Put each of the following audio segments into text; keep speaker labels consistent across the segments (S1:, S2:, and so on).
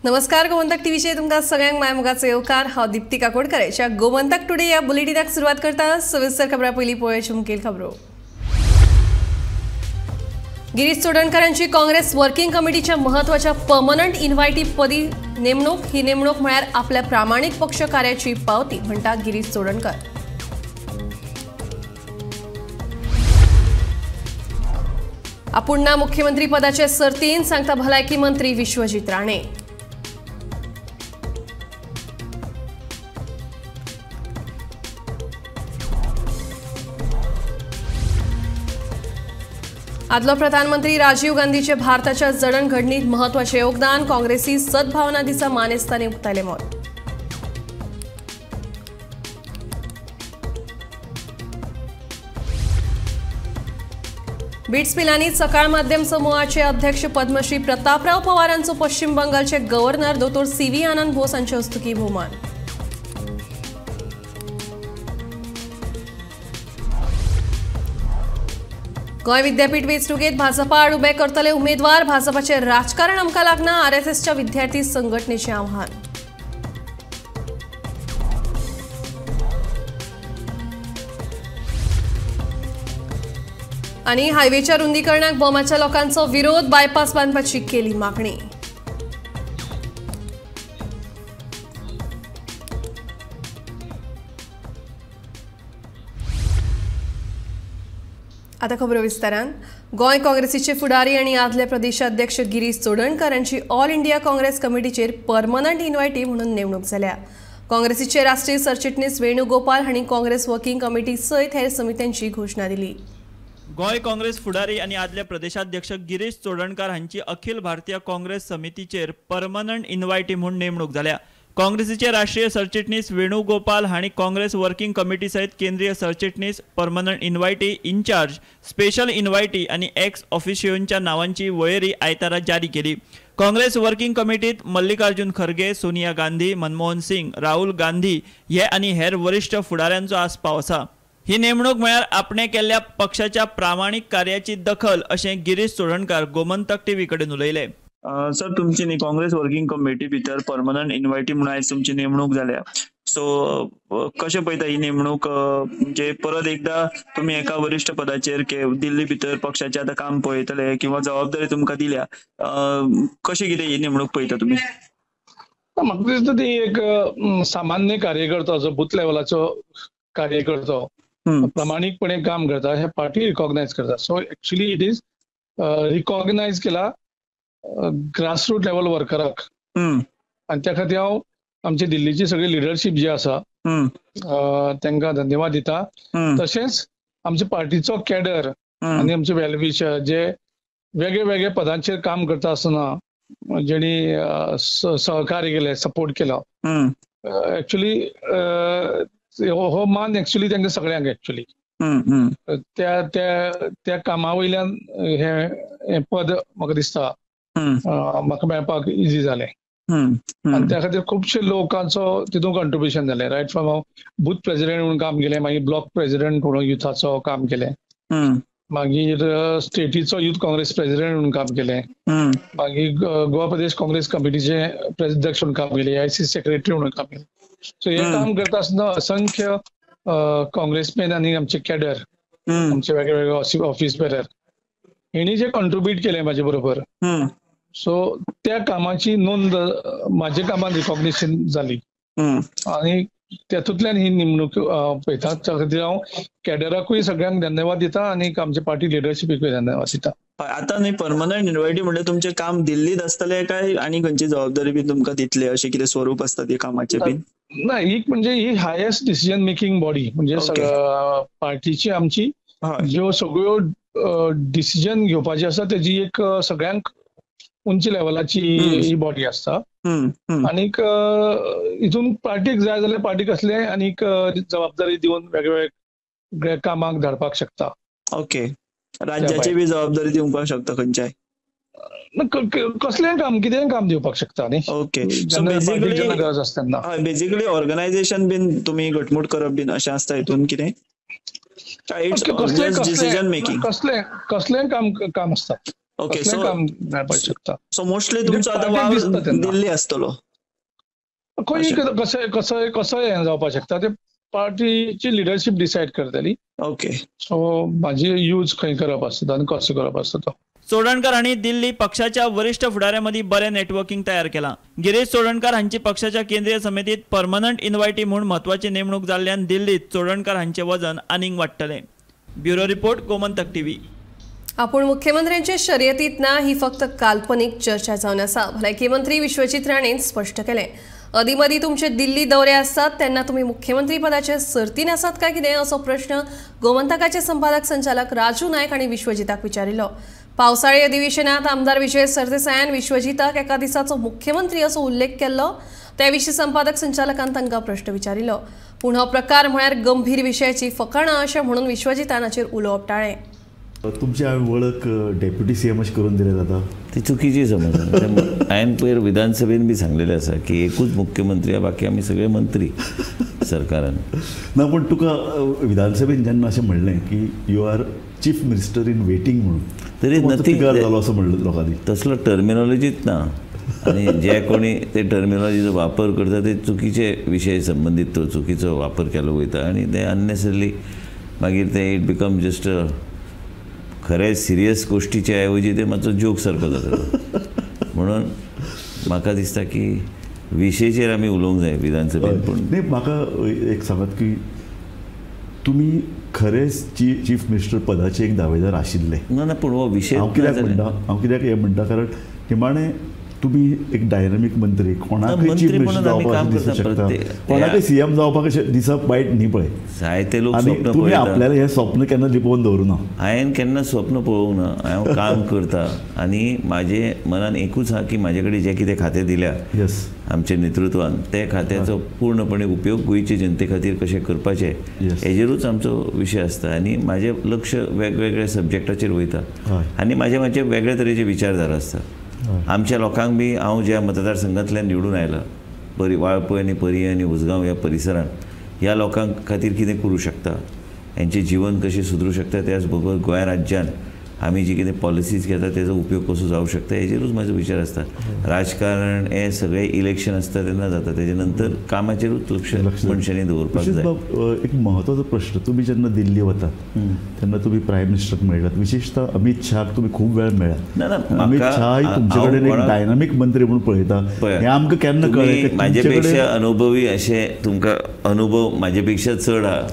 S1: नमस्कार, गोमंतक टीव्हीचेर तुमकां सगळ्यांक मायमोगाचो येवकार. हांव दीप्ती काकोडकर. गोमंतक टुडे ह्या बुलेटिनाक सुरवात करता. सविस्तर खबरां पयलीं पळोवया मुखेल खबरो. गिरीश चोडणकर यांची काँग्रेस वर्किंग कमिटीच्या महत्वाच्या पर्मनंट इन्व्हायटी पदी नेमणूक. ही नेमणूक म्हळ्यार आपल्या प्रामाणिक पक्ष कार्याची पावती म्हणटा गिरीश चोडणकर. आपूण ना मुख्यमंत्री पदाचे सर्तीन सांगता भलायकी मंत्री विश्वजीत राणे. आदलो प्रधानमंत्री राजीव गांधीचे भारताच्या जडणघडणीत महत्वाचे योगदान. काँग्रेसी सद्भावना दिसा मानेस्तांनी उक्तायले मत. बीट्स पिलानी सकाळ माध्यम समूहाचे अध्यक्ष पद्मश्री प्रतापराव पवार यांचो पश्चिम बंगालचे गव्हर्नर दोतोर सी.व्ही. आनंद बोस यांचे हस्तुकी भोवमान. गोंय विद्यापीठ वेंचणुकेत भाजपा आड उबे करतले उमेदवार. भाजपाचे राजकारण आमकां लागना, आरएसएसच्या विद्यार्थी संघटनेचे आव्हान. आनी हायवेच्या रुंदीकरणाक बोमाच्या लोकांचो विरोध. बायपास बांदपाची केली मागणी. आता खबरो विस्तारान. गोंय काँग्रेसीचे फुडारी आनी आदले प्रदेशाध्यक्ष गिरीश चोडणकर यांची ऑल इंडिया काँग्रेस कमिटीचेर पर्मनंट इन्व्हायटी म्हणून नेमणूक जाल्या. काँग्रेसीचे राष्ट्रीय सरचिटणीस वेणुगोपाल हांणी काँग्रेस वर्किंग कमिटी सयत हेर समित्यांची घोशणा दिली.
S2: गोंय काँग्रेस फुडारी आनी आदले प्रदेशाध्यक्ष गिरीश चोडणकर हांची अखिल भारतीय काँग्रेस समितीचेर पर्मनंट इन्व्हायटी म्हूण नेमणूक जाल्या. काँग्रेसीचे राष्ट्रीय सरचिटणीस वेणुगोपाल हांणी काँग्रेस वर्किंग कमिटी सयत केंद्रीय सरचिटणीस, परमनंट इन्व्हायटी, इन्चार्ज, स्पेशल इन्व्हायटी आनी एक्स ऑफिशियोंच्या नावांची वळेरी आयतारा जारी केली. काँग्रेस वर्किंग कमिटीत मल्लिकार्जुन खरगे, सोनिया गांधी, मनमोहन सिंग, राहुल गांधी हे आनी हेर वरिश्ठ फुडाऱ्यांचो आस्पाव आसा. ही नेमणूक म्हळ्यार आपणे केल्ल्या पक्षाच्या प्रामाणीक कार्याची दखल अशें गिरीश चोडणकर गोमंतक टीव्ही कडेन उलयले.
S3: सर, तुमची न्ही काँग्रेस वर्किंग कमिटी भितर परमनंट इन्व्हायटी म्हणून आयज तुमची नेमणूक जाल्या. सो कशें पळयता ही नेमणूक, म्हणजे परत एकदा तुमी एका वरिश्ठ पदाचेर दिल्ली भितर पक्षाचें आतां काम पळयतले किंवा जबाबदारी तुमकां दिल्या, कशें कितें ही नेमणूक पळयता तुमी?
S4: म्हाका दिसता ती एक सामान्य कार्यकर्तो जो बूथ लेवलाचो कार्यकर्तो प्रामाणीकपणे काम करता हे पार्टी रिकॉग्नायज करता. So actually it is recognise केला ग्रासरूट लेवल वर्कराक. आनी त्या खातीर हांव आमची दिल्लीची सगळी लिडरशीप जी आसा तांकां धन्यवाद दिता. तशेंच आमच्या पार्टीचो कॅडर आनी आमचे वेलविशर जे वेगळे वेगळे पदांचेर काम करता आसतना जेणी सहकार्य केलें, सपोर्ट केलो, एक्चुअली हो मान एक्चुअली तांकां सगळ्यांक एक्चुअली त्या त्या त्या कामा वयल्यान हें पद म्हाका दिसता म्हाका मेळपाक इजी जालें. आनी त्या खातीर खुबशे लोकांचो तितून कंट्रिब्युशन जालें. रायट फ्रॉम हांव बूथ प्रेजिडेंट म्हणून काम केलें, मागीर ब्लॉक प्रेजिडेंट म्हणून युथाचो काम केलें, मागीर स्टेटीचो युथ काँग्रेस प्रेजिडेंट म्हणून काम केलें, मागीर गोवा प्रदेश काँग्रेस कमिटीचे अध्यक्ष म्हणून काम केलें, AICC secretary म्हणून काम केलें. सो हें काम करता आसतना असंख्य काँग्रेसमॅन आनी आमचे कॅडर, आमचे वेगळे वेगळे ऑफिस बेरर हेणी जे कंट्रिब्यूट केलें म्हाजे बरोबर, सो त्या कामाची नोंद म्हाज्या कामान रिकॉग्निशन जाली आनी तातूंतल्यान ही नेमणूक पळयता. त्या खातीर हांव कॅडराकूय सगळ्यांक धन्यवाद दिता आनी आमच्या पार्टी लिडरशिपीकूय धन्यवाद दिता.
S3: आतां न्ही परमनंट इन्व्हायटी म्हणल्यार तुमचें काम दिल्लीत आसतलें काय आनी खंयची जबाबदारी बी तुमकां दितले, अशें कितें स्वरूप आसता ते कामाचें बी?
S4: ना, एक म्हणजे ही हायेस्ट डिसिजन मेकिंग बॉडी म्हणजे पार्टीची आमची ज्यो सगळ्यो डिसिजन घेवपाची आसा तेजी एक सगळ्यांक उंच लेवलाची ही बॉडी आसता. आनीक हितून पार्टीक जाय जाल्यार पार्टी कसले आनीक जबाबदारी दिवन वेगवेगळे कामाक धाडपाक शकता.
S3: ओके, राज्याची बी जबाबदारी दिवपाक शकता खंयच्याय,
S4: कसलें काम कितेंय काम दिवपाक शकता न्ही.
S3: ओके, सो बेसिकली
S4: गरज आसता तेन्ना
S3: बेसिकली ऑर्गनायझेशन बीन तुमी घटमूट करप बीन अशें आसता हितून कितें? डिसिजन मेकिंग
S4: कसलें कसलें काम काम आसता.
S3: ओके,
S4: असलें काम मेळपाक शकता.
S3: सो मोस्टली तुमचो आतां वावर दिल्ली आसतलो.
S4: खंय कशें कसो कसो हें जावपाक शकता ते पार्टीची लिडरशीप डिसायड करतली.
S3: ओके,
S4: सो म्हाजी यूज खंय करप आसता आनी कसो करप आसता तो.
S2: चोडणकर हांणी दिल्ली पक्षाच्या वरिष्ठ फुडाऱ्यांमदीं बरें नेटवर्किंग तयार केलां. गिरीश चोडणकर हांची पक्षाच्या केंद्रीय समितीत परमनंट इन्व्हायटी म्हूण म्हत्वाची नेमणूक जाल्ल्यान दिल्लीत चोडणकर हांचें वजन आनीक वाडटलें. Bureau report, Gomantak TV.
S1: आपूण मुख्यमंत्र्यांचे शर्यतीत ना ही फक्त काल्पनिक चर्चा जावन आसा, भलायकी मंत्री विश्वजीत राणेन स्पश्ट केलें. अदीमदी तुमचे दिल्ली दौरे आसतात तेन्ना तुमी मुख्यमंत्री पदाचे सर्तीन आसात काय कितें असो प्रश्न गोमंतकाचे संपादक संचालक राजू नायक हांणी विश्वजिताक विचारिल्लो. पावसाळी अधिवेशनात आमदार विजय सरदेसायान विश्वजिताक एका दिसाचो मुख्यमंत्री असो उल्लेख केल्लो. त्या विशीं संपादक संचालकान तांकां प्रश्न विचारिल्लो. पूण हो प्रकार म्हळ्यार गंभीर विशयाची फकाणां अशें म्हणून विश्वजितान हाचेर उलोवप टाळ्ळें.
S5: तुमची हांवें वळख डेप्युटी सीएम अशें करून दिले जाता
S6: ती चुकीची समज. हांवें पयर विधानसभेन बी सांगलेलें आसा की एकूच मुख्यमंत्री, बाकी आमी सगळे मंत्री सरकारान.
S5: ना, पूण तुका विधानसभेन जेन्ना अशें म्हणलें की you are chief minister in waiting म्हणून,
S6: तरी नथिंग
S5: जालो असो म्हणलें लोकांनी.
S6: तसलो टर्मिनॉलॉजीच ना आनी जे कोणी ते टर्मिनॉलॉजीचो वापर करता ते चुकीचे विशय संबंदीत तो चुकीचो वापर केलो वयता आनी ते अननेसरीली मागीर ते it become just खरें सिरियस गोश्टीचे ऐवजी ते मातसो जोक सारको जाता. म्हणून म्हाका दिसता की विशयचेर आमी उलोवंक जाय विधानसभेन. पूण
S5: न्ही, म्हाका एक सांगात की तुमी खरेंच चीफ मिनिस्टर पदाचे एक दावेदार आशिल्ले.
S6: ना ना, पूण हो विशय
S5: हांव कित्याक म्हणटा, हांव कित्याक हें म्हणटा, कारण निमाणें तुमी एक डायनामीक मंत्री, कोणाकय चीफ मिनिस्टर जावपाक दिसूंक शकता, कोणाकय सीएम जावपाक अशें दिसप वायट न्ही पळय.
S6: जायते लोक स्वप्न
S5: तुमी आपल्याला हें स्वप्न केन्ना लिपोवन दवरूना.
S6: हांवें केन्ना स्वप्न पळोवंक ना. हांव काम करता आनी म्हाजे मनान एकूच आहा की म्हाजे कडेन जें कितें खातें दिल्या
S5: येस
S6: आमच्या नेतृत्वान, ते खात्याचो पूर्णपणे उपयोग गोंयचे जनते खातीर कशें करपाचें हेजेरूच आमचो विशय आसता. आनी म्हाजें लक्ष वेगवेगळ्या सब्जेक्टाचेर वयता आनी म्हाजे म्हाजे वेगळे तरेचे विचारधारा आसता. आमच्या लोकांक बी हांव ज्या मतदारसंघांतल्यान निवडून आयला, परी वाळपय आनी पर्यें आनी उसगांव ह्या परिसरान, ह्या लोकांक खातीर कितें करूं शकता, हेंचें जिवन कशें सुदरूं शकता, त्याच बरोबर गोंय राज्यान आमी जी कितें पॉलिसीज घेता तेजो उपयोग कसो जावंक शकता हेजेरूच म्हाजो विचार आसता. राजकारण हें सगळें इलेक्शन आसता तेन्ना जाता, तेजे नंतर कामाचेरूच लक्ष मनशांनी दवरपाक जाय.
S5: एक म्हत्वाचो प्रश्न, तुमी जेन्ना दिल्ली वतात तेन्ना तुमी प्रायम मिनिस्टराक मेळटात, विशेषतः अमित शहाक तुमी खूब वेळ मेळ्ळात.
S6: ना ना,
S5: अमित शहा तुमचे कडेन एक डायनामीक मंत्री म्हणून पळयता, हें आमकां केन्ना कळ्ळें?
S6: म्हाजे पेक्षा अनुभवी अशें तुमकां अनुभव म्हाजे पेक्षा चड आहा.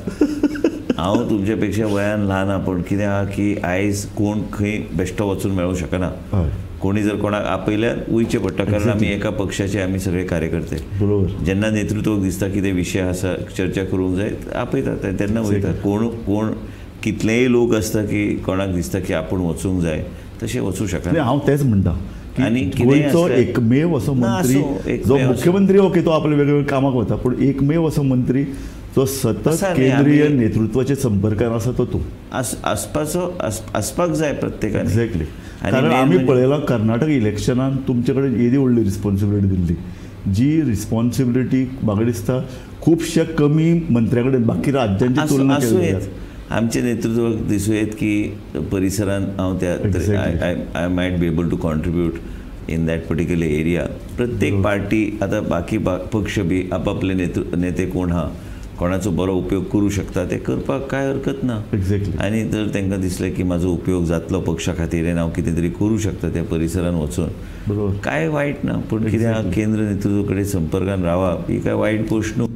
S6: हांव तुमच्या पेक्षा वयान ल्हान आहा, पूण कितें आहा की आयज कोण खंय बेश्टो वचून मेळूंक शकना. कोणी जर कोणाक आपयल्यार वयचें पडटा, कारण आमी एका पक्षाचे आमी सगळे कार्यकर्ते.
S5: बरोबर,
S6: जेन्ना नेतृत्वाक दिसता कितें विशय आसा चर्चा करूंक जाय आपयतात तेन्ना वयता. कोण कोण कितलेय लोक आसता की कोणाक दिसता की आपूण वचूंक जाय तशें वचूं शकना.
S5: हांव तेंच म्हणटा,
S6: आनी
S5: गोंयचो एकमेव असो मंत्री जो मुख्यमंत्री ओके तो आपल्या वेगवेगळ्या कामाक वता, पूण एकमेव असो मंत्री जो सतत केंद्रीय नेतृत्वाचे संपर्कान आसा तो तूं
S6: आसपाचो आसपाक जाय प्रत्येकान.
S5: एक्झॅक्टली, कारण आमी पळयलां कर्नाटक इलेक्शनान तुमचे कडेन येदी व्हडली रिस्पॉन्सिबिलिटी दिल्ली, जी रिस्पॉन्सिबिलिटी म्हाका दिसता खुबश्या कमी मंत्र्या कडेन बाकी राज्यांची तुलना केली.
S6: आमचे नेतृत्वाक दिसूं येत की परिसरान हांव त्या I might be able to contribute in that particular area. प्रत्येक पार्टी आतां बाकी पक्ष बी आपापले नेते कोण आहा कोणाचो बरो उपयोग करूं शकता ते करपाक कांय हरकत ना.
S5: एक्झॅक्टली,
S6: आनी जर तांकां दिसलें की म्हाजो उपयोग जातलो पक्षा खातीर आनी हांव कितें तरी करूं शकता त्या परिसरान वचून,
S5: बरोबर,
S6: कांय वायट ना. पूण कितें आहा केंद्र नेतृत्व कडेन संपर्कान रावप ही कांय वायट गोश्ट न्हू.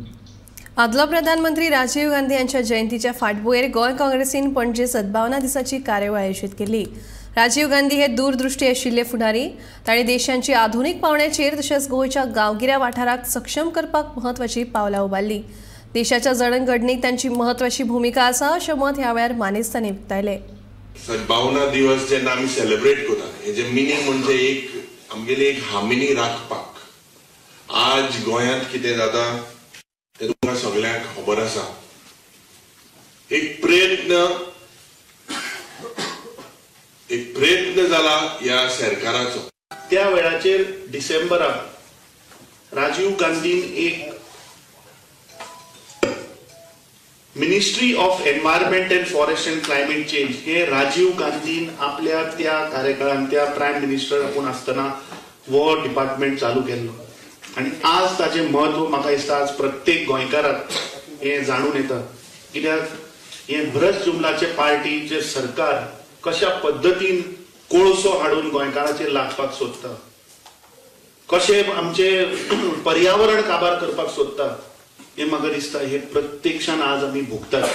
S1: आदलो प्रधानमंत्री राजीव गांधी यांच्या जयंतीच्या फाटभुंयेर गोंय काँग्रेसीन पणजे सद्भावना दिसाची कार्यावळ आयोजीत केली. राजीव गांधी हे दूरदृष्टी आशिल्ले फुडारी, तांणी देशांची आधुनिक पावंड्याचेर तशेंच गोंयच्या गांवगिऱ्या वाठाराक सक्षम करपाक म्हत्वाची पावलां उबारली. देशाच्या जडणघडणीक तांची म्हत्वाची भुमिका आसा अशें मत ह्या वेळार मानेस्तांनी उक्तायलें.
S7: सद्भावना दिवस जेन्ना आमी सेलिब्रेट करता हेजें मिनींग म्हणजे एक आमगेली एक हार्मनी राखपाक. आज गोंयांत कितें जाता तें तुमकां सगल्यांक खबर आसा. एक प्रयत्न जाला ह्या सरकाराचो.
S8: त्या वेळाचेर डिसेंबराक राजीव गांधीन एक Ministry of environment and forest and climate change हे राजीव गांधीन आपल्या त्या कार्यकाळान त्या प्रायम मिनिस्टर आपूण आसतना हो डिपार्टमेंट चालू केल्लो आनी आज ताचें म्हत्व म्हाका दिसता आज प्रत्येक गोंयकाराक हें जाणून येता. कित्याक हें भ्रश्ट जुमलाचे पार्टीचे सरकार कशा पद्दतीन कोळसो हाडून गोंयकाराचेर लादपाक सोदता, कशें आमचें पर्यावरण काबार करपाक सोदता, हे म्हाका दिसता हे प्रत्यक्षान आज आमी भोगतात.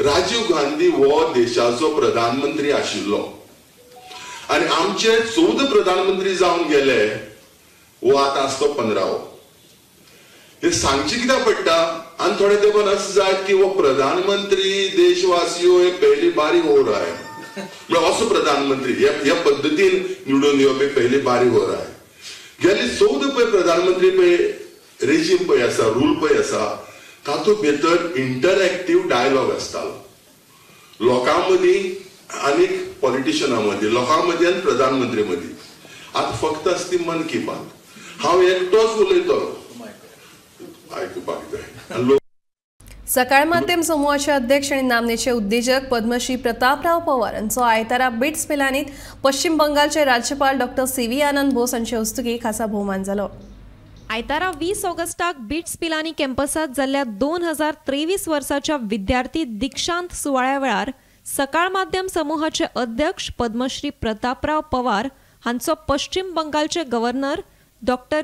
S7: राजीव गांधी हो देशाचो प्रधानमंत्री आशिल्लो आनी आमचे 14 प्रधानमंत्री जावन गेले, हो आतां आसतो 15वो. हे सांगचे कित्याक पडटा आनी थोडे तेंपान अशें जायत की हो प्रधानमंत्री देशवासियो हे पहली बारी हो रहा है, म्हळ्यार असो प्रधानमंत्री ह्या पद्दतीन निवडून येवप हे पहली बारी हो रहा है. गेले 14 पळय प्रधानमंत्री पळय रेजीम पळय आसा, रूल पळय आसा, तातूंत भितर इंटरएक्टीव डायलॉग आसतालो लोकां मदीं आनी पॉलिटिशनां मदीं, लोकां मदीं आनी प्रधानमंत्री मदीं. आतां फक्त आसता ती मन की बात. हांव एकटोच उलयतलो आयकुपाक जाय.
S1: सकाळ माध्यम समूहाचे अध्यक्ष आणि नामनेचे उद्योजक पद्मश्री प्रतापराव पवार यांचो आयतारा बिट्स पिलानीत पश्चिम बंगालचे राज्यपाल डॉक्टर CV आनंद बोस यांचे हस्तुकी खासा भोवमान जालो.
S9: आयतारा 20 ऑगस्टाक बिट्स पिलानी कॅम्पसात जाल्ल्या 2023 वर्साच्या विद्यार्थी दीक्षांत सुवाळ्या वेळार सकाळ माध्यम समूहाचे अध्यक्ष पद्मश्री प्रतापराव पवार हांचो पश्चिम बंगालचे गव्हर्नर डॉक्टर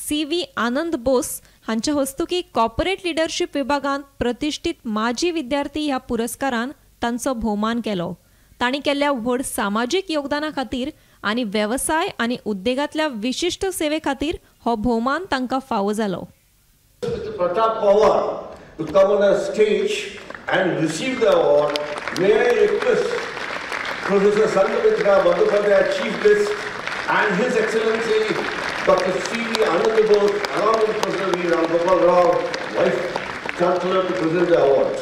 S9: CV आनंद बोस हांच्या हस्तुकी कॉर्पोरेट लिडरशीप विभागांत प्रतिष्ठित माजी विद्यार्थी ह्या पुरस्कारान तांचो भोवमान केलो. तांणी केल्ल्या व्हड सामाजीक योगदाना खातीर आनी वेवसाय आनी उद्देगांतल्या विशिश्ट सेवे खातीर हो भोवमान तांकां फावो जालो.
S10: Pratap Pawar to come on the stage and receive the award. May I request Professor Sanghamitra Bandyopadhyay, Chief Guest, and His Excellency Dr. C.V. Anand Bose, along with Professor V. Ram Gopal Rao, Vice Chancellor, to present the awards.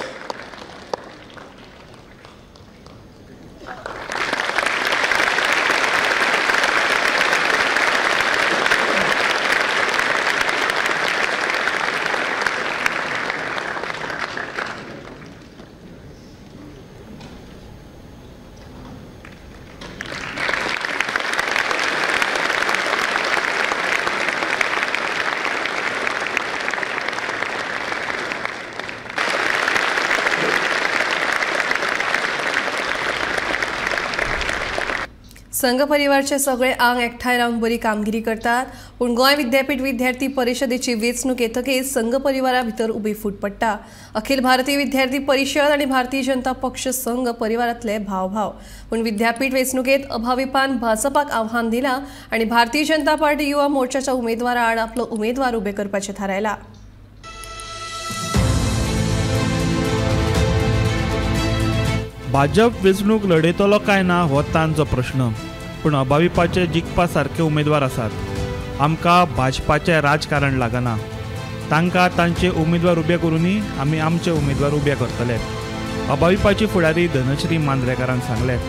S1: संघ परिवारचे सगळे आंग एकठांय रावन बरी कामगिरी करतात, पूण गोंय विद्यापीठ विद्यार्थी परिषदेची वेंचणूक येतकीच संघ परिवारा भितर उबी फूट पडटा. अखिल भारतीय विद्यार्थी परिषद आनी भारतीय जनता पक्ष संघ परिवारांतले भावभाव, पूण विद्यापीठ वेंचणुकेत अभाविपान भाजपाक आव्हान दिलां आनी भारतीय जनता पार्टी युवा मोर्चाच्या उमेदवारा आड आपलो उमेदवार उबे करपाचें थारायलां.
S11: भाजप वेंचणूक लढयतलो काय ना हो तांचो प्रश्न, पूण अभाविपाचे जिखपा सारके उमेदवार आसात. आमकां भाजपाचें राजकारण लागना, तांकां तांचे उमेदवार उबे करूनय आमी आमचे उमेदवार उबे करतले, अभाविपाची फुडारी धनश्री मांद्रेकारान सांगलें.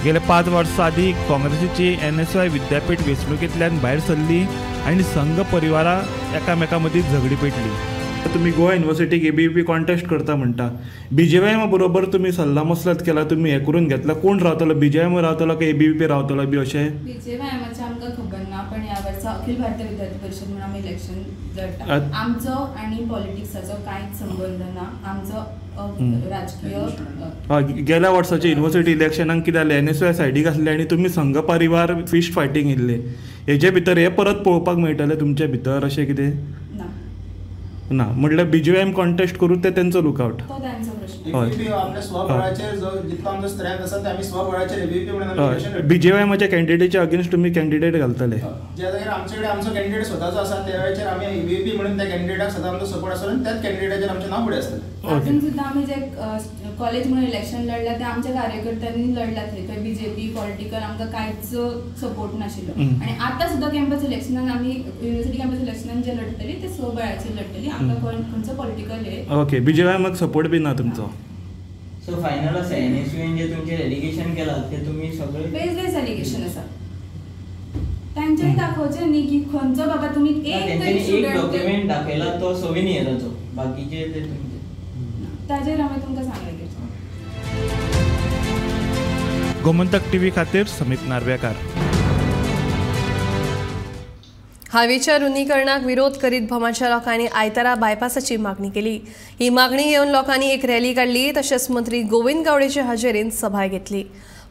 S11: गेले 5 वर्सां आदीं काँग्रेसीची NSY विद्यापीठ वेंचणुकेंतल्यान भायर सरली आनी संघ परिवारां एकामेकां मदीं झगडी पेटली. तुमी गोवा युनिवर्सिटीक ABVP contest करता म्हणटा, BJYM बरोबर तुमी सल्ला मसलत केला, तुमी हें करून घेतला, कोण रावतलो, BJYM रावतलो काय ABVP रावतलो बी अशें?
S12: BJYMाचें आमकां खबर ना, पण ह्या वर्सा अखिल भारतीय विद्यार्थी परिषद म्हणून आमी इलेक्शन लढटा. आमचो आनी पॉलिटिक्साचो कांयच संबंद ना, आमचो राजकीय.
S11: गेल्या वर्साच्या युनिवर्सिटी इलेक्शनाक कितें जालें, NSY सायडीक आसले आनी तुमी संघ परिवार फिस्ट फायटींग येयल्ले, हेजे भितर हें परत पळोवपाक मेळटलें तुमचे भितर अशें कितें ना? म्हटल्यार BJYM contest करूं ते तेंचो लुकआवट. BJYMच्या कॅन्डिडेटच्या अगेन्स्ट तुमी कॅन्डिडेट घालतले.
S13: ज्या जाग्यार आमचे कडेन आमचो कॅन्डिडेट स्वताचो आसा त्या वेळाचेर आमी ABVP म्हणून त्या कॅन्डिडेटाक सदां आमचो सपोर्ट आसतलो आनी त्याच कॅन्डिडेटाचेर आमचें नांव फुडें आसतलें.
S12: अजून सुद्दां आमी जे कॉलेज म्हणून इलेक्शन लढला ते आमच्या कार्यकर्त्यांनी लढला, थंय थंय बीजेपी पॉलिटिकल आमकां कांयच सपोर्ट नाशिल्लो. आनी आतां सुद्दां कॅम्पस इलेक्शनान आमी युनिवर्सिटी कॅम्पस इलेक्शनान जे लढटली ते स्वबळाचेर लढटली, आमकां खंयचो पॉलिटिकल हे.
S11: ओके, BJYMक सपोर्ट बी ना तुमचो?
S14: सो फायनल आसा NSUN जे तुमचेर एलिगेशन केला ते तुमी सगळे
S12: बेसलेस एलिगेशन आसा, तांच्यांनी दाखोवचें न्ही की खंयचो बाबा तुमी एक
S14: डॉक्युमेंट दाखयला तो सोविनियराचो, बाकीचे ते तुमचे.
S12: ताजेर हांवें तुमकां सांगलें.
S11: गोमंतक टीव्ही खातीर समीप नार्वेकार.
S1: हायवेच्या रुंदीकरणाक विरोध करीत भोमाच्या लोकांनी आयतारा बायपासाची मागणी केली. ही मागणी घेवन लोकांनी एक रॅली काडली तशेंच मंत्री गोविंद गावडेचे हाजेरीन सभा घेतली.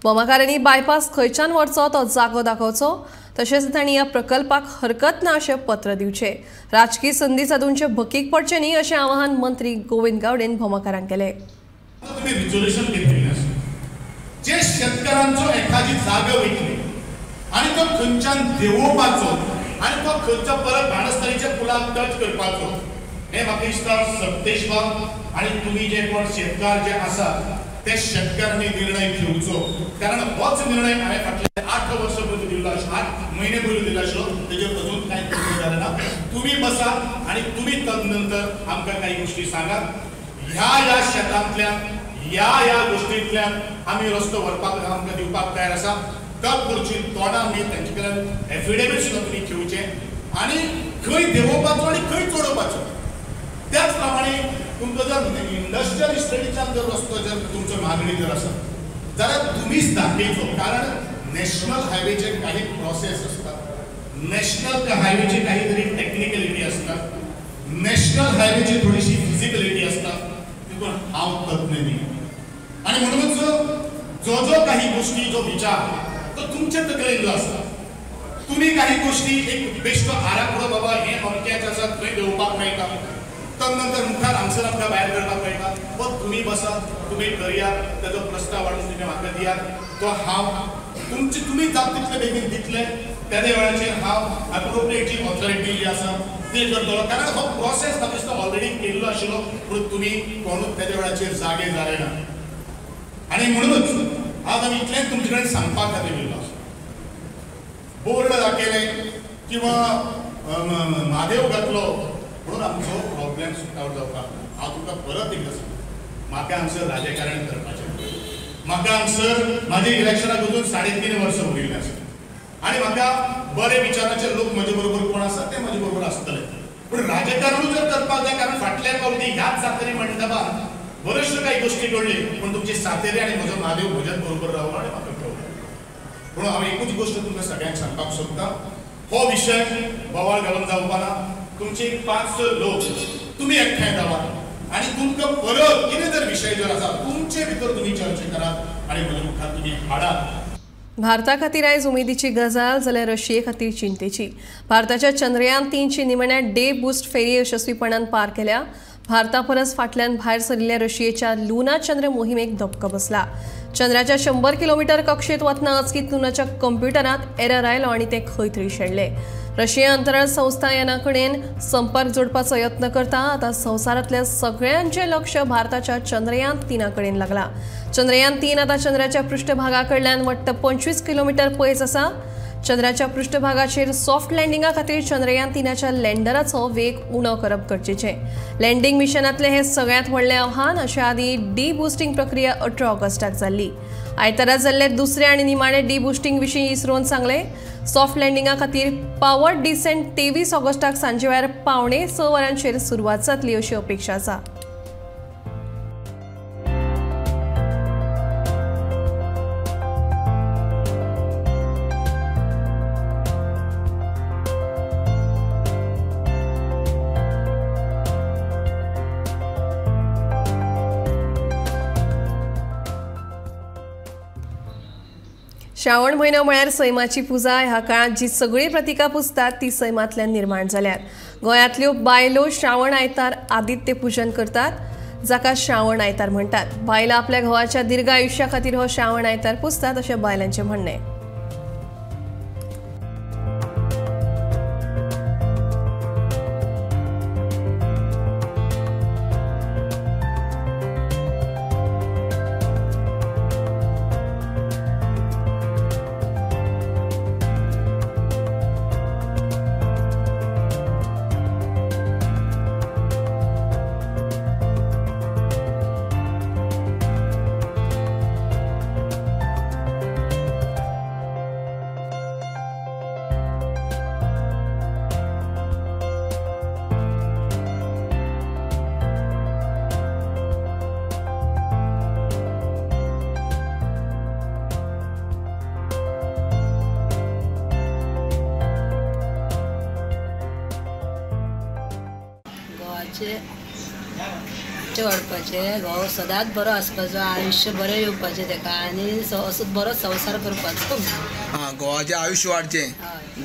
S1: भोमाकारांनी बायपास खंयच्यान व्हरचो तो जागो दाखोवचो तशेंच तांणी ह्या प्रकल्पाक हरकत ना अशें पत्र दिवचें. राजकीय संदी सादूंचे भकीक पडचें न्ही अशें आवाहन मंत्री गोविंद गावडेन भोमाकारांक केलें.
S15: जे शेतकारांचो एखादी जागा विकली आनी तो खंयच्यान देंवोवपाचो आनी तो खंयचो परत बाणस्तारीच्या पुलाक टच करपाचो हें म्हाका दिसता सत्तेश बाब आनी तुमी जे कोण शेतकार जे आसात ते शेतकारांनी निर्णय घेवचो, कारण होच निर्णय हांवें फाटले 8 वर्सां पयलीं दिल्लो आशिल्लो, 8 म्हयने पयलीं दिल्लो आशिल्लो, तेजेर अजून कांय निर्णय जालें ना. तुमी बसा आनी तुमी तदनंतर आमकां कांय गोश्टी सांगात. ह्या ह्या शेतांतल्यान ह्या ह्या गोश्टींतल्यान आमी रस्तो व्हरपाक आमकां दिवपाक तयार आसा. तत्पुरची तोंडां आमी तेंचे कडल्यान एफिडेवीट सुद्दां तुमी घेवचें आनी खंय देंवोवपाचो आनी खंय चडोवपाचो. त्याच प्रमाणे तुमकां जर इंडस्ट्रियल इस्टेटीच्यान जर रस्तो जर तुमचो मागणी जर आसा जाल्यार तुमीच दाखयचो, कारण नॅशनल हायवेचे काही प्रोसेस आसतात, नॅशनल हायवेचे काही तरी टॅक्निकलिटी आसतात, नॅशनल हायवेची थोडीशी फिजिबिलिटी आसता, तितून हांव तज्ञ न्ही. आनी म्हणूनच जो जो काही गोष्टी जो विचार तो तुमचे तकलेन जो आसता, तुमी काही गोष्टी एक बेश्टो आराखडो बाबा हें अमक्याचें आसा थंय देंवपाक मेळटा, तदनंतर मुखार हांगसर आमकां भायर करपाक मेळटा, हो तुमी बसात, तुमी करयात, तेजो प्रस्ताव हाडून तुमी म्हाका दियात, तो हांव तुमचे तुमी जाता तितले बेगीन दितले. तेदे वेळाचेर हांव एप्रोप्रिएट जी ऑथॉरिटी जी आसा ते करतलो, कारण हो प्रोसेस म्हाका दिसता ऑलरेडी केल्लो आशिल्लो, पूण तुमी कोणूच तेदे वेळाचेर जागे जाले ना. आनी म्हणूनच आज आमी इतलेंच तुमचे कडेन सांगपा खातीर येयल्लो आसा. बोर्ड दाखयले किंवा म्हादेव घातलो म्हणून आमचो प्रॉब्लेम सॉर्ट आवट जावपाक ना. हांव तुमकां परत एकदां सांगता, म्हाका हांगसर राजकारण करपाचें, म्हाका हांगसर म्हाजे इलेक्शनाक वचून 3.5 वर्सां उरिल्लें आसा आनी म्हाका बरे विचाराचे लोक म्हजे बरोबर कोण आसा ते म्हजे बरोबर आसतले, पूण राजकारणूच जर करपाक जाय, कारण फाटल्या फावटी ह्याच सातेरी मंडपान बऱ्योचश्यो काही गोश्टी घडली, पूण तुमची सातेरी आनी म्हजो म्हादेव म्हज्याच बरोबर रावलो आनी म्हाका कळ्ळें. म्हणून हांव एकूच गोश्ट तुमकां सगळ्यांक सांगपाक सोदता, हो विशय बोवाळ घालून जावपा ना. तुमचे 5-6 लोक तुमी एकठांय जावात आनी तुमकां परत कितें जर विशय जर आसा तुमचे भितर तुमी चर्चा करात आनी म्हज्या मुखार तुमी हाडात.
S1: भारता खातीर आयज उमेदीची गजाल जाल्यार रशिये खातीर चिंतेची. भारताच्या चंद्रयान 3ची निमण्या डे बूस्ट फेरी यशस्वीपणान पार केल्या. भारता परस फाटल्यान भायर सरिल्ल्या रशियेच्या लुना चंद्र मोहिमेक धपको बसला. चंद्राच्या 100 किलोमीटर कक्षेत वतना अचकीत लुनाच्या कंप्युटरांत एरर आयलो आनी ते खंय थंय शेणले. रशिया अंतराळ संस्था याना कडेन संपर्क जोडपाचो यत्न करता. आतां संवसारांतल्या सगळ्यांचें लक्ष भारताच्या चंद्रयान 3 कडेन लागला. चंद्रयान 3 आतां चंद्राच्या पृष्ठभागा कडल्यान वट्ट 25 किलोमीटर पयस आसा. चंद्राच्या पृष्ठभागाचेर सॉफ्ट लँडिंगा खातीर चंद्रयान 3च्या लँडराचो वेग उणो करप गरजेचें. लँडिंग मिशनांतलें हें सगळ्यांत व्हडलें आव्हान. अशे आदीं डी बुस्टिंग प्रक्रिया 18 ऑगस्टाक जाल्ली. आयतारा जाल्ले दुसरे आनी निमाणे डी बुस्टिंग विशीं इस्रोन सांगलें. सॉफ्ट लँडिंगा खातीर पावर डिसेंट 23 ऑगस्टाक सांजे वेळार 5:45 वरांचेर सुरवात जातली अशी अपेक्षा आसा. श्रावण म्हयनो म्हळ्यार सैमाची पुजा. ह्या काळांत जी सगळीं प्रतिकां पुजतात ती सैमांतल्यान निर्माण जाल्यात. गोंयांतल्यो बायलो श्रावण आयतार आदित्य पुजन करतात, जाका श्रावण आयतार म्हणटात. बायलां आपल्या घोवाच्या दीर्घ आयुश्या खातीर हो श्रावण आयतार पुजतात अशें बायलांचें म्हणणें.
S16: आयुश्य वाडपाचें, घोव सदांच बरो आसपाचो, आयुश्य बरें येवपाचें ताका आनी असो बरो संवसार करपाचो.
S17: हां, घोवाचें आयुश्य वाडचें,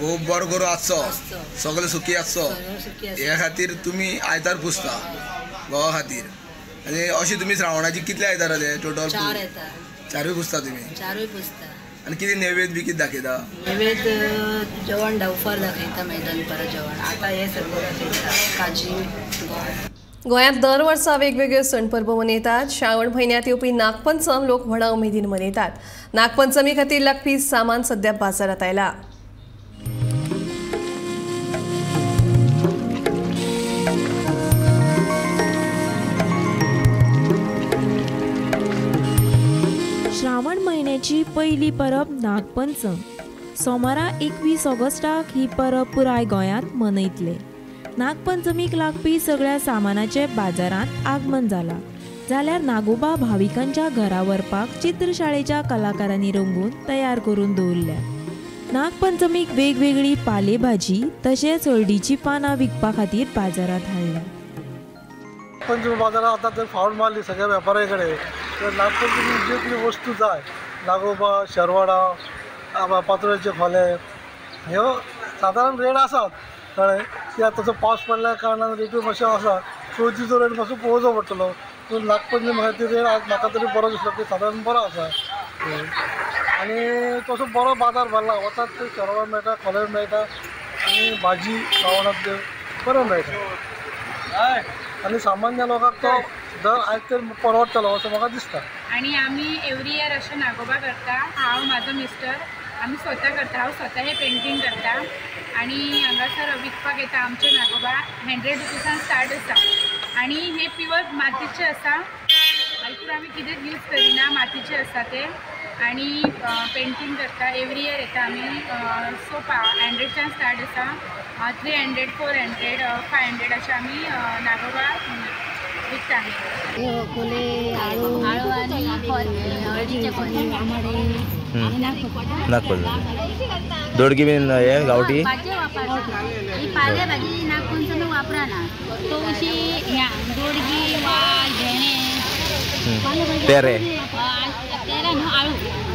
S17: घोव बरो करून आसचो, सगळे सुखी आसचो, हे खातीर तुमी आयतार पुजता घोवा खातीर. आनी अशी तुमी श्रावणाची कितले आयतार जाले टोटल?
S16: 4 येता.
S17: चारूय पुजता तुमी?
S16: चारूय पुजता.
S17: आनी कितें नैवेद्य बी कितें दाखयता?
S16: नैवेद्य जेवण धांवफार दाखयता, मैदान परत जेवण आतां हें सगळें दाखयता, काजी गोड.
S1: गोंयांत दर वर्सा वेगवेगळे सण परबो मनयतात. श्रावण म्हयन्यांत येवपी नागपंचम लोक व्हडा उमेदीन मनयतात. नागपंचमी खातीर लागपी सामान सध्या बाजारांत आयलां.
S9: श्रावण म्हयन्याची पयली परब नागपंचम. सोमारा 21 ऑगस्टाक ही परब पुराय गोंयांत मनयतले. नागपंचमीक लागपी सगळ्या सामानाचे बाजारांत आगमन जाला. जाल्यार नागोबा भाविकांच्या घरा व्हरपाक चित्रशाळेच्या कलाकारांनी रंगून तयार करून दवरल्या. नागपंचमीक वेगवेगळी पालेभाजी तशेंच हळदीची पानां विकपा खातीर बाजारांत हाडल्या.
S18: पंचमी बाजारात आतां जर फावट मारली सगळ्या वेपाऱ्या कडेन तर नागपंचमी ज्यो कितें वस्तू जाय, नागोबा, शेरवाडा, पातोळ्याचे खोले, ह्यो सादारण रेट आसात. कळ्ळें की आतां तसो पावस पडल्या कारणान रेटूय मातशें आसा, चवथीचो रेट मातसो पळोवचो पडटलो. पूण नागपंचमी खातीर रेट आज म्हाका तरी बरो दिसलो की सादारण बरो आसा आनी तसो बरो बाजार भरला. वतात थंय शेरवाडा मेळटा, खोले मेळटा आनी भाजी श्रावणांतल्यो बऱ्यो मेळटा आनी सामान्य लोकांक तो दर आयज तर परवडटलो असो म्हाका दिसता.
S19: आनी आमी एवरी इयर अशें नागोबा करता. हांव, म्हाजो मिस्टर, आमी स्वता करता. हांव स्वता हें पेंटींग करता आनी हांगासर विकपाक येता. आमचे नागोबा 100 रुपीसान स्टार्ट आसा आनी हे प्युअर मातीचे आसा. हितून आमी कितेंच यूज करिना, मातीचे आसा ते. आनी पेंटींग करता. एवरी इयर येता आमी. सो 100च्यान स्टार्ट आसा, 300, 400, 500 अशें आमी नागोबा विकता.
S20: आळू आनी हळदीचे खोले.
S21: नागपंचमी दोडकी बीन हे गांवठी
S20: ही पाले भाजी नागपंचमी वापराना. तवशी, दोडगी, वाल, भेणे,
S21: तेरे
S20: तेरे न्हू, आळू,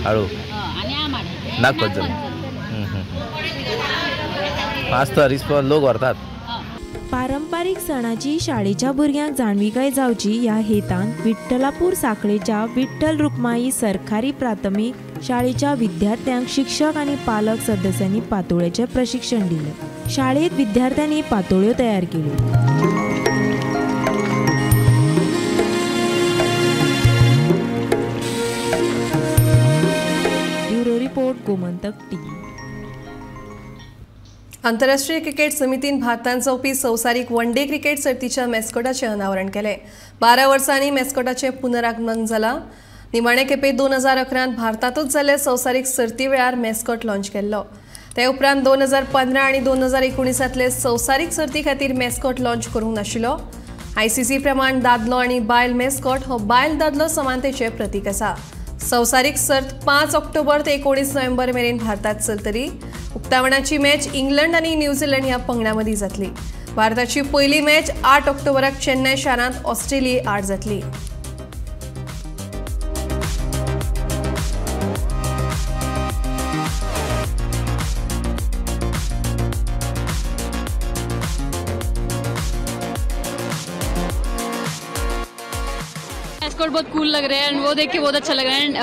S21: आळू
S20: आनी आमाडे
S21: नागपंचमी आसता रिस्पॉन्स, लोक व्हरतात.
S9: पारंपारीक सणाची शाळेच्या भुरग्यांक जाणविकाय जावची ह्या हेतान विठ्ठलापूर साखळेच्या विठ्ठल रुक्माई सरकारी प्राथमीक शाळेच्या विद्यार्थ्यांक शिक्षक आनी पालक सदस्यांनी पातोळ्याचें प्रशिक्षण दिलें. शाळेंत विद्यार्थ्यांनी पातोळ्यो तयार केल्यो. Bureau report, Gomantak TV.
S1: आंतरराष्ट्रीय क्रिकेट समितीन भारतान जावपी संवसारीक वन डे क्रिकेट सर्तीच्या मॅस्कॉटाचें अनावरण केलें. 12 वर्सांनी मॅस्कॉटाचें पुनरागमन जालां. निमाणे खेपे 2011 भारतांतूच जाल्ले संवसारीक सर्ती वेळार मॅस्कॉट लॉन्च केल्लो. ते उपरांत 2015 आनी 2019 संवसारीक सर्ती खातीर मॅस्कॉट लॉन्च करूंक नाशिल्लो. आयसीसी प्रमाण दादलो आनी बायल मॅस्कॉट हो बायल दादलो समानतेचें प्रतीक आसा. संवसारीक सर्त 5 ऑक्टोबर ते 19 नोव्हेंबर मेरेन भारतात चलतली. उक्तावणाची मॅच इंग्लंड आनी न्यूझीलंड ह्या पंगडां मदीं जातली. भारताची पयली मॅच 8 ऑक्टोबराक चेन्नय शारांत ऑस्ट्रेलिये आड जातली.
S22: मैस्कॉट बहुत कूल लग रहे हैं एंड वो देख के बहुत अच्छा लग रहा है. एंड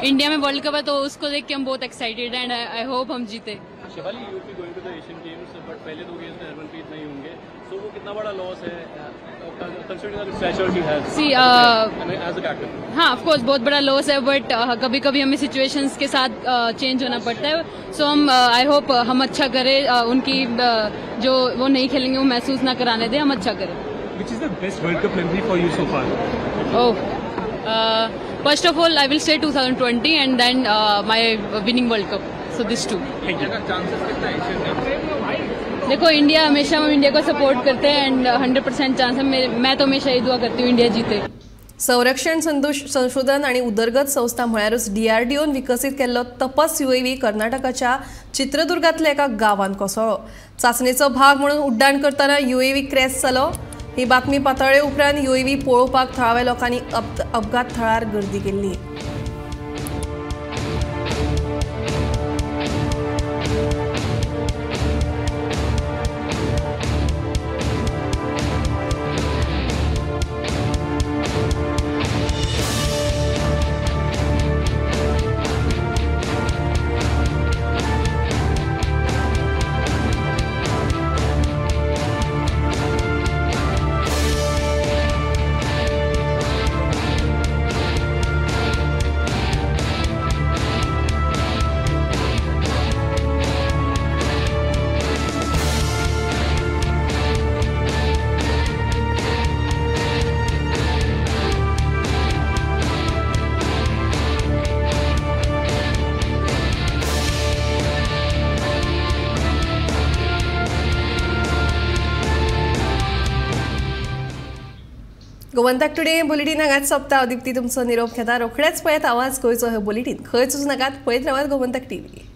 S22: इंडिया में वर्ल्ड कप है तो उसको देख के हम बहुत एक्साइटेड एंड I hope हम जीते.
S23: Shefali, UP going to the Asian Games, but पहले 2 गेम्स में हरमनप्रीत नहीं होंगे, सो वो कितना बड़ा लॉस है considering the stature she has?
S22: See,
S23: as a captain.
S22: हाँ, ऑफ कोर्स बहुत बड़ा लॉस है, बट कभी कभी हमें सिचुएशंस के साथ चेंज होना पड़ता है. सो हम I hope हम अच्छा करें, उनकी जो वो नहीं खेलेंगे वो महसूस ना कराने दें, हम अच्छा करें.
S23: Which is the best World Cup memory for you so far?
S22: Oh, first of all, I will say 2020 and then my winning World Cup. So this two.
S23: Thank you. Chances कितना Asian Games?
S22: देखो, India हमेशा हम India को support करते हैं and 100% chance है. मैं तो हमेशा ये दुआ करती हूँ इंडिया जीते.
S1: संरक्षण संशोधन आणि उदरगत संस्था म्हळ्यारूच डीआरडीओन विकसीत केल्लो तपस यूएव्ही कर्नाटकाच्या चित्रदुर्गांतल्या एका गांवांत कोसळ्ळो. चांचणेचो भाग म्हणून उड्डाण करतना यूएव्ही क्रॅश जालो. ही बातमी पातळ्ळे उपरांत युएव्ही पळोवपाक थळाव्या लोकांनी अपघात थळार गर्दी केल्ली। गोमंतक टुडे बुलेटिन हांगाच सोंपता। दीप्ती तुमचो निरोप घेता। रोखडेच पळयत आवाज गोंयचो हे बुलेटीन। खंयच वचूं नाकात, पळयत रावात गोमंतक टीव्ही।